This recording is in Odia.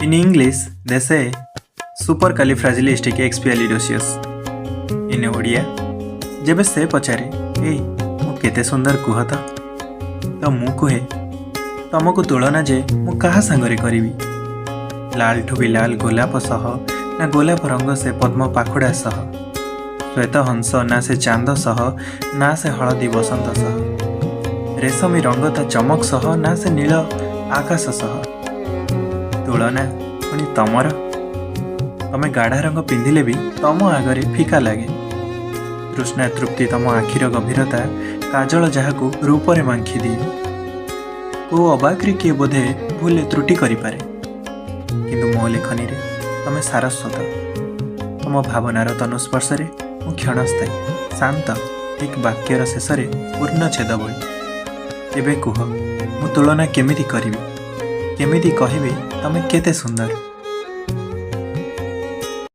In English, they say supercalifragilisticexpialidocious. In Odia, ଯେବେ ସେ ପଚାରେ, "ଏଇ, ମୁଁ କେତେ ସୁନ୍ଦର କୁହ ତ?" ତ ମୁଁ କୁହେ, ତମକୁ ତୁଳନା ଯେ ମୁଁ କାହା ସାଙ୍ଗରେ କରିବି? ଲାଲଠୁ ବି ଲାଲ ଗୋଲାପ ସହ, ନା ଗୋଲାପ ରଙ୍ଗ ସେ ପଦ୍ମ ପାଖୁଡ଼ା ସହ? ଶ୍ୱେତ ହଂସ ନା ସେ ଚାନ୍ଦ ସହ, ନା ସେ ହଳଦୀ ବସନ୍ତ ସହ? ରେଶମୀ ରଙ୍ଗ ତା ଚମକ ସହ, ନା ସେ ନୀଳ ଆକାଶ ସହ? ତୁଳନା ପୁଣି ତମର? ତମେ ଗାଢ଼ା ରଙ୍ଗ ପିନ୍ଧିଲେ ବି ତମ ଆଗରେ ଫିକା ଲାଗେ। ତୃଷ୍ଣା ତୃପ୍ତି ତମ ଆଖିର ଗଭୀରତା, କାଜଳ ଯାହାକୁ ରୂପରେ ମାଖି ଦିଏ। କୋଉ ଅବାକରେ କିଏ ବୋଧେ ଭୁଲରେ ତ୍ରୁଟି କରିପାରେ, କିନ୍ତୁ ମୋ ଲେଖନୀରେ ତମେ ସାରସ୍ୱତ। ତମ ଭାବନାର ତନୁସ୍ପର୍ଶରେ ମୁଁ କ୍ଷଣସ୍ଥାୟୀ, ଶାନ୍ତ, ଠିକ୍ ବାକ୍ୟର ଶେଷରେ ପୂର୍ଣ୍ଣଚ୍ଛେଦ ଭଳି। ଏବେ କୁହ, ମୁଁ ତୁଳନା କେମିତି କରିବି? କେମିତି କହିବି ତମେ କେତେ ସୁନ୍ଦର?